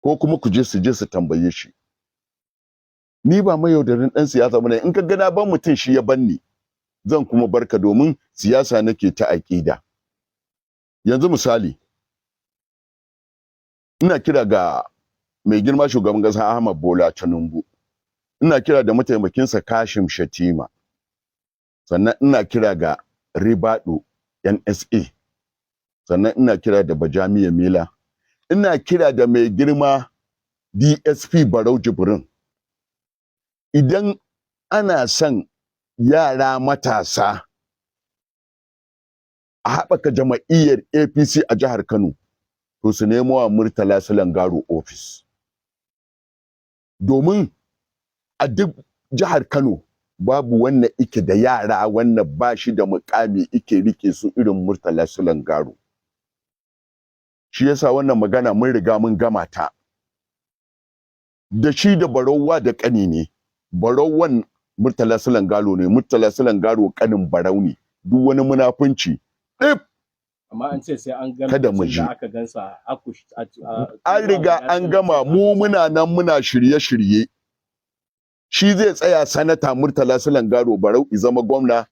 Ko kuma ku je su je su tambaye shi. Ni ba mayaudarin ɗan siyasa bane. In ka ga na ban mutum, shi ya banni, zan kuma barka, domin siyasa nake ta aƙida. Yanzu misali, ina kira ga mai girma shugaban ƙasa Ahmad Bola Tinubu, ina kira da mataimakinsa Kashim Shatima, sannan ina kira ga Ribadu NSA, sannan ina kira da Bajamiya Mila, ina kira da mai girma DSP Barau Jibrin. Idan ana son yara matasa a haɓaka jama'iyyar APC a jihar Kano, to su nemo wa Murtala Silan Garo ofis, domin a duk jihar Kano babu wanda ike da yara wanda ba shi da mukami ike rike su irin Murtala Silan Garo. Shi yasa wannan magana mun riga mun gama ta da shi da Barauwa da ƙani ne. Barauwan Murtala Silan Garo ne, Murtala Silan Garo ƙanin Barau ne. Duk wani munafunci ɗif. Amma an ce sai an ga Kada mu lokacin ji. da aka gansa a An riga an gama. Mu muna nan muna shirye-shirye. Shi zai tsaya sanata, Murtala Silan Garo. Barau i zama gwamna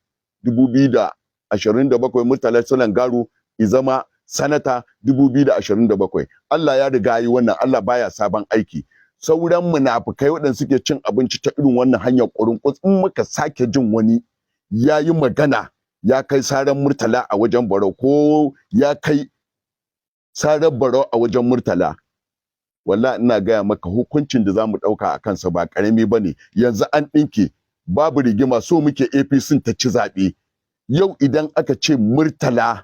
2027, Murtala Silan Garo i zama sanata 2027. Allah ya riga yi wannan. Allah baya sabon aiki. Sauran munafukai waɗanda suke cin abinci ta irin wannan hanyar ƙurin, in muka sake jin wani ya yi magana ya kai saran Murtala a wajen Barau, ko ya kai saran Barau a wajen Murtala, wallahi ina gaya maka, hukuncin da zamu ɗauka a kansa ba ƙarami ba ne. Yanzu an ɗinke, babu rigima. So muke APC ta ci zaɓe. Yau idan aka ce Murtala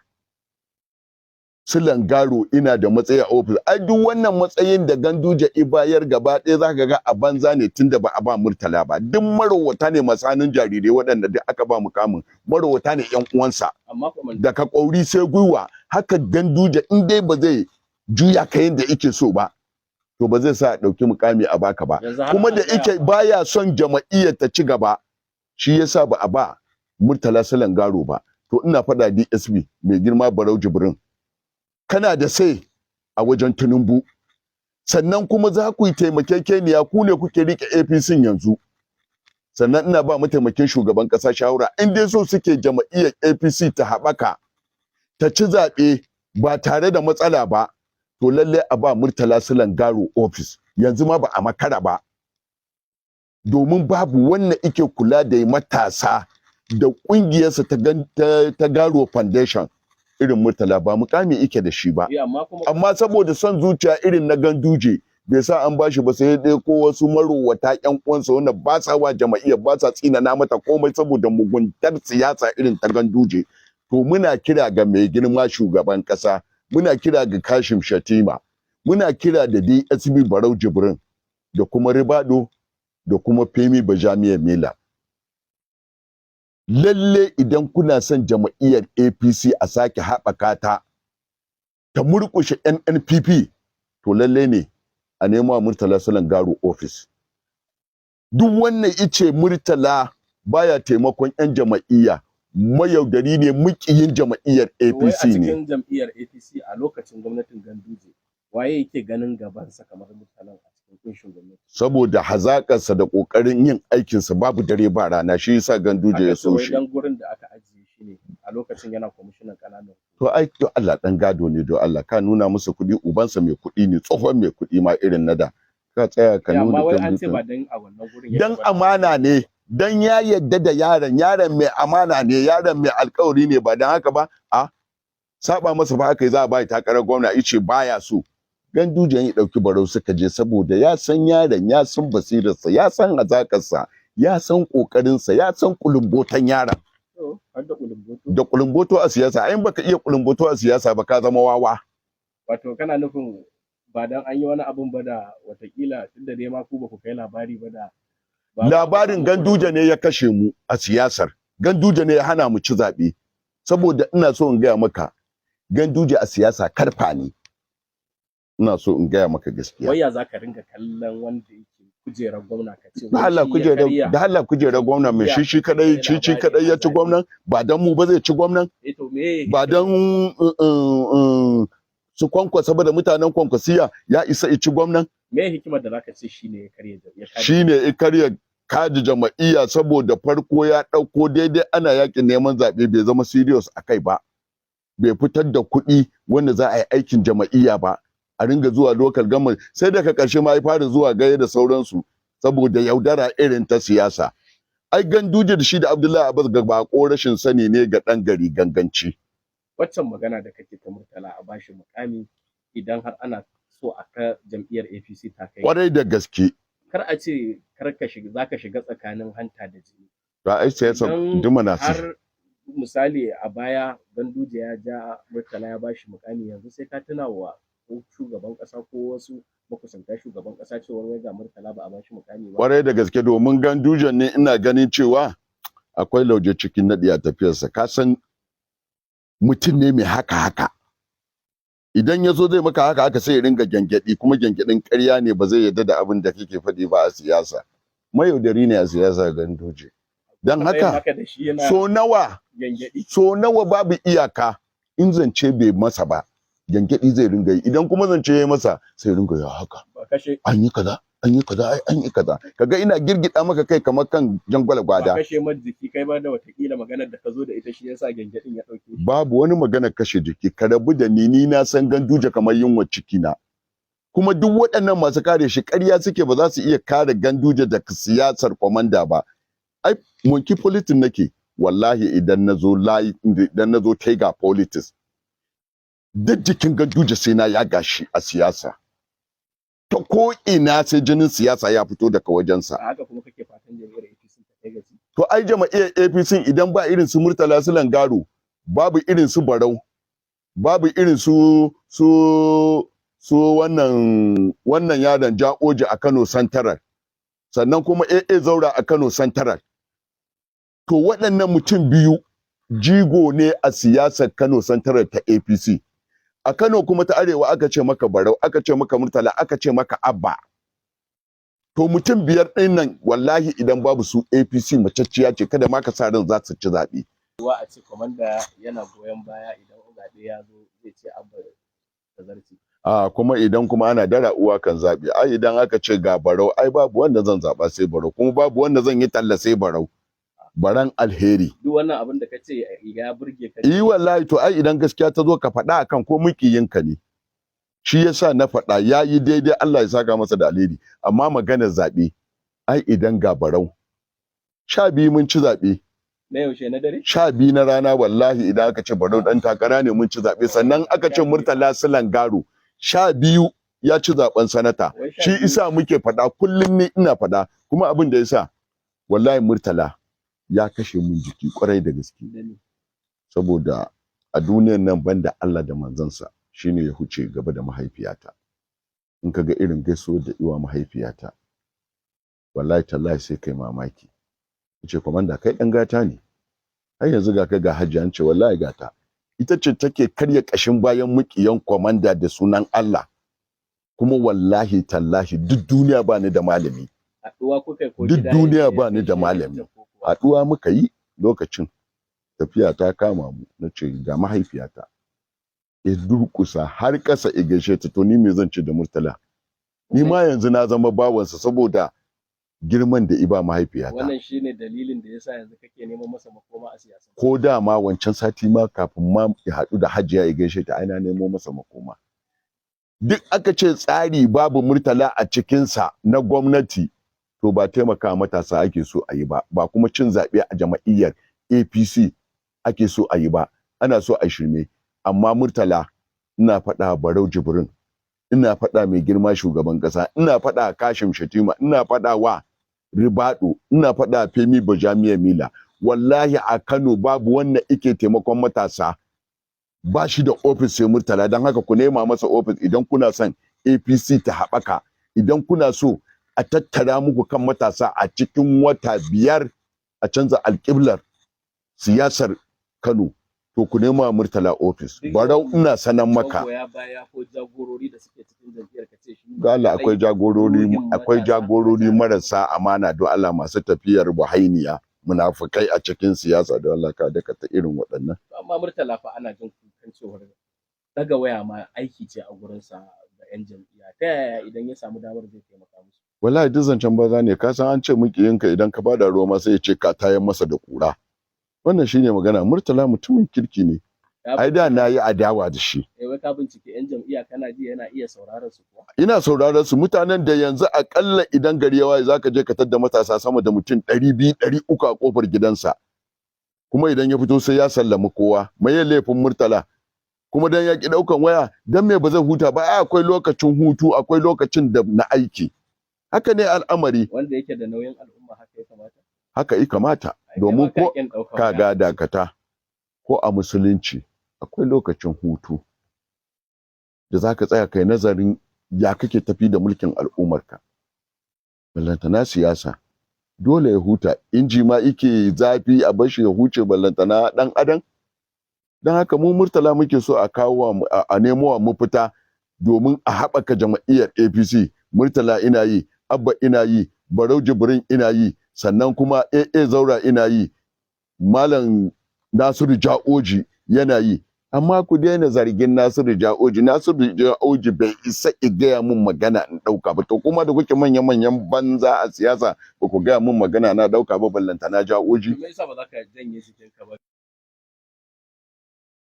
Silan Garo ina da matsayi a ofis, ai duk wannan matsayin da Ganduje i bayar gaba ɗaya zaka ga a banza ne, tunda ba a ba Murtala ba. Duk marowata ne masu hannun jarirai. Waɗanda duk aka ba mukamin marowata ne, ƴan uwansa. Amma kuma Daga ƙwauri sai gwiwa. Haka Ganduje, in dai ba zai juya ka yadda yake so ba, to ba zai sa a ɗauki mukami a baka ba. Yanzu har Kuma an da gaya ike ma- baya son jama'iyyar ta ci gaba, shi yasa ba a ba Murtala Silan Garo ba. To ina faɗa DSP mai girma Barau Jibrin, kana da sai a wajen Tinubu, sannan kuma za ku yi taimakekeniya, ku ne kuke rike APC yanzu. Sannan ina ba mataimakin shugaban ƙasa shawara, in dai so suke jama'iyyar APC ta haɓaka, ta ci zaɓe ba tare da matsala ba, to lallai a ba Murtala Silan Garo ofis. Yanzu ma ba a makara ba, domin babu wanda ike kula da matasa da ƙungiyarsa ta Garo Foundation irin Murtala. Ba mukami ike da shi ba. Eh, amma kuma Amma saboda son zuciya irin na Ganduje, bai sa an bashi ba, sai dai ko wasu marowata ƴan uwansa wanda ba sa wa jama'iyyar, ba sa tsinana mata komai, saboda muguntar siyasa irin ta Ganduje. To muna kira ga mai girma shugaban kasa, muna kira ga Kashim Shatima, muna kira da DSP Barau Jibrin, da kuma Ribado, da kuma Femi Bajamiya Mila, lalle idan kuna son jama'iyyar APC a sake haɓaka ta, ta murƙushe NNPP, to lalle ne a nemo wa Murtala Sulan Garo office. Duk wannan ice Murtala baya taimakon 'yan jama'iyya, mayaudari ne, mukiyin jama'iyyar Wai a APC ne. cikin jam'iyyar APC a lokacin gwamnatin Ganduje, waye yake ganin gabansa kamar Murtalan a cikin kunshin gwamnati? Saboda hazaƙarsa da ƙoƙarin yin aikinsa babu dare ba rana, shi yasa Ganduje ya Aka ce so wai shi. dan gurin da aka ajiye shi ne a lokacin yana kwamishinan ƙananan To ai to Allah dan gado ne. Do Allah ka nuna musu kuɗi, ubansa mai kuɗi ne, tsohon mai kuɗi ma irin na da. Ka tsaya ka Eh, amma nuna wai an ce Ganduje. ba dan a wannan gurin yake Dan ba. amana ne, dan ya yadda da yaron. Yaron mai amana ne, yaron mai alkawari ne. Ba dan haka ba, a saba masa ba aka yi za a ba shi takarar gwamna, ice baya so. Ganduje ya dauki Barau suka je, saboda ya san yaron, ya san basirarsa, ya san hazakarsa, ya san kokarinsa, ya san kulumbotan yaron. To, har da kulumboto. Da kulumboto a siyasa. Ai in baka iya kulumboto a siyasa ba, ka zama wawa. Wato kana nufin ba dan an yi wani abun ba da watakila, tunda dai ma ku ba ku kai labari ba da Labarin Ganduje ne ya kashe mu a siyasar. Ganduje ne ya hana mu ci zaɓe. Saboda ina so in gaya maka, Ganduje a siyasa karfa ne. Ina so in gaya maka gaskiya. Wai ya za ka ringa kallon wanda yake kujerar gwamna ka ce Da wai Allah shi ya kujerar karya? Da Allah kujerar gwamna mai shi kadai, shi kadai ya ci gwamnan? Ba dan mu ba zai ci gwamnan? Eh, to me Ba dan su Kwankwasa ba da mutanen Kwankwasiya ya isa ya ci gwamnan? Me hikimar da zaka ce shine ya karya ya kada? Shine ya karya kaji jama'iyya, saboda farko ya ɗauko daidai ana yakin neman zaɓe, bai zama serious a kai ba, bai fitar da kuɗi wanda za a yi aikin jama'iyya ba, a ringa zuwa local government. Sai daga ƙarshe ma ya fara zuwa gaya da sauransu, saboda yaudara irin ta siyasa. Ai Ganduje da shi da Abdullahi Abbas ga bako rashin sani ne ga ɗan gari ganganci. Waccan magana da kake ta Murtala a bashi mukami idan har ana so a ka jam'iyyar APC ta kai. Kwarai da gaske. Kar a ce kar ka shiga, zaka shiga tsakanin hanta da jini. Ba ai siyasa Idan dumana su. Har misali a baya Ganduje ya ja Murtala ya bashi mukami, yanzu sai ka tuna wa ko shugaban kasa ko wasu makusanta shugaban kasa cewar wai ga Murtala ba a bashi mukami ba. Kwarai da gaske, domin Gandujen ne ina ganin cewa akwai lauje cikin naɗi a tafiyarsa. Ka san mutum ne mai haka haka, idan ya zo zai maka haka haka, sai ya ringa gyangyaɗi, kuma gyangyaɗin ƙarya ne, ba zai yarda da abin da kake faɗi ba. A siyasa mayaudari ne a siyasa Ganduje, don Taɓa yin haka haka da shi yana so nawa gyangyaɗi? So nawa, babu iyaka. In zance bai masa ba, gyangyaɗi zai ringa yi. Idan kuma zance ya yi masa, sai ringa ya haka. Ba kashe An yi kaza, an yi kaza, ai an yi kaza, kaga ina girgida maka kai kamar kan jangwala ba gwada. Kashe man jiki kai ba da watakila maganar da ka zo da ita shi yasa gyangyaɗin ya ɗauke shi. Babu wani magana kashe jiki, ka rabu da ni. Ni na san Ganduje kamar yunwa ciki na, kuma duk waɗannan masu kare shi ƙarya suke, ba za su iya kare Ganduje da siyasar kwamanda ba. Ai monkey politics nake, wallahi idan na zo layi, idan na zo tiger politics, duk jikin Ganduje sai na yaga shi a siyasa ta ko ina, sai jinin siyasa ya fito daga wajensa. A haka kuma kake fatan jam'iyyar APC ta kai gaci? To ai jama'iyyar APC idan ba irin su Murtala su Langaro, babu irin su Barau, babu irin su wannan yaron Ja'oji a Kano Central, sannan kuma AA Zaura a Kano Central. To waɗannan mutum biyu jigo ne a siyasar Kano Central ta APC. A Kano kuma ta Arewa aka ce maka Barau, aka ce maka Murtala, aka ce maka Abba. To mutum biyar ɗin nan, wallahi idan babu su APC macacciya ce, kada ma ka sa ran za su ci zaɓe. Wa a ce kwamanda yana goyon baya, idan zaɓe ya zo zai ce Abba ta zarce. A kuma idan kuma ana dara uwa kan zaɓe, ai idan aka ce ga Barau, ai babu wanda zan zaɓa sai Barau, kuma babu wanda zan yi talla sai Barau. Baran alheri. Duk wannan abin da ka ce ya burge ka? Yi wallahi, to ai idan gaskiya ta zo ka faɗa akan ko mukiyinka ne. Shi yasa na faɗa ya yi daidai, Allah ya saka masa da alheri. Amma maganar zaɓe, ai idan ga Barau, 12 mun ci zaɓe. Na yaushe, na dare? 12 na rana, wallahi idan aka ce Barau dan takara ne, mun ci zaɓe. Sannan aka ce Murtala Silan Garo, 12 ya ci zaɓen sanata. Wai sha shi biyu. Isa muke faɗa kullum, ni ina faɗa, kuma abin da yasa wallahi Murtala ya kashe mun jiki kwarai da gaske. Da ni. Saboda a duniyar nan banda Allah da manzansa, shine ya huce gaba da mahaifiyata. In ka ga irin gaisuwar da iwa mahaifiyata, wallahi tallahi sai kai mamaki. Yace, "Kwamanda, kai dan gata ne, har yanzu ga kai ga Hajji." An ce wallahi gata ita ce take karya kashin bayan mukiyan kwamanda da sunan Allah. Kuma wallahi tallahi duk duniya ba ni da malami. Haɗuwa kuka yi ko Duk gida duniya ya je ba ni da gaishe malami. ta ko kuwa? Haɗuwa muka yi lokacin tafiya ta kama mu, na ce ga mahaifiyata, ya durƙusa har ƙasa ya gaishe ta. To ni me zan ce da Murtala? Ni ma yanzu na zama bawansa saboda girman da iba mahaifiyata. Wannan shine dalilin da yasa yanzu kake neman masa makoma a siyasa? Ko da ma wancan sati ma, kafin ma ya haɗu da Hajiya ya gaishe ta, ai na nemo masa makoma. Duk aka ce tsari babu Murtala a cikinsa na gwamnati, to ba taimaka matasa ake so a yi ba, ba kuma cin zaɓe a jama'iyyar APC ake so a yi ba, ana so a shirme. Amma Murtala, ina faɗa Barau Jibrin, ina faɗa mai girma shugaban ƙasa, ina faɗa Kashim Shatima, ina faɗa wa Ribado, ina faɗa Femi Bajamiya Mila, wallahi a Kano babu wanda ike taimakon matasa ba shi da ofis sai Murtala. Don haka ku nema masa ofis idan kuna son APC ta haɓaka, idan kuna so a tattara muku kan matasa a cikin wata 5 a canza alƙiblar siyasar Kano, to ku nema Murtala ofis. Barau, ina sanan maka. Magoya baya ko jagorori da suke cikin jam'iyyar ka ce shi Ga Allah, akwai jagorori, ruhin akwai matasa. jagorori marasa amana, don Allah, masu tafiyar wahainiya, munafukai a cikin siyasa, don Allah ka daka ta irin waɗannan. Amma Murtala fa ana jin kukan cewar daga waya ma aiki ce a gurinsa ga 'yan jam'iyya. Ta yaya idan ya samu damar zai taimaka musu? Wallahi duk zancen banza ne. Ka san an ce mukiyinka idan ka bada ruwa ma sai ya ce ka tayar masa da kura. Wannan shine magana. Murtala mutumin kirki ne. Ai da na yi adawa da shi. Eh, wai ka bincike 'yan jam'iyya, kana ji yana iya sauraron su kuwa? Ina sauraron su. Mutanen da yanzu akalla idan gari ya waye zaka je ka tadda matasa sama da mutum 200, 300 a kofar gidansa, kuma idan ya fito sai ya sallami kowa. Mai laifin Murtala? Kuma dan ya ki daukan waya, dan me ba zai huta ba? Ai akwai lokacin hutu, akwai lokacin da na aiki. Haka ne al'amari. Wanda yake da nauyin al'umma, haka ya kamata? Haka ya kamata. Ai kai Domin ba ka ko ƙin ɗaukan ka waya. ga, dakata, ko a musulunci akwai lokacin hutu da zaka tsaya kai nazarin ya kake tafi da mulkin al'ummarka, ballantana siyasa. Dole ya huta. Inji ma ike zafi a bashi ya huce, ballantana dan adam. Don haka mu Murtala muke so a kawo wa, a nemo wa mafita domin a haɓaka jam'iyyar APC. Murtala ina yi, Abba ina yi, Barau Jibrin ina yi, sannan kuma AA Zaura ina yi, Malam Nasiru Ja'oji yana yi. Amma ku daina zargin Nasiru Ja'oji. Nasiru Ja'oji bai isa i gaya mun magana in ɗauka ba. To kuma da kuke manyan manyan banza a siyasa, ba ku gaya mun magana na ɗauka ba, ballantana Ja'oji. Me yasa ba za ka janye jikinka ba?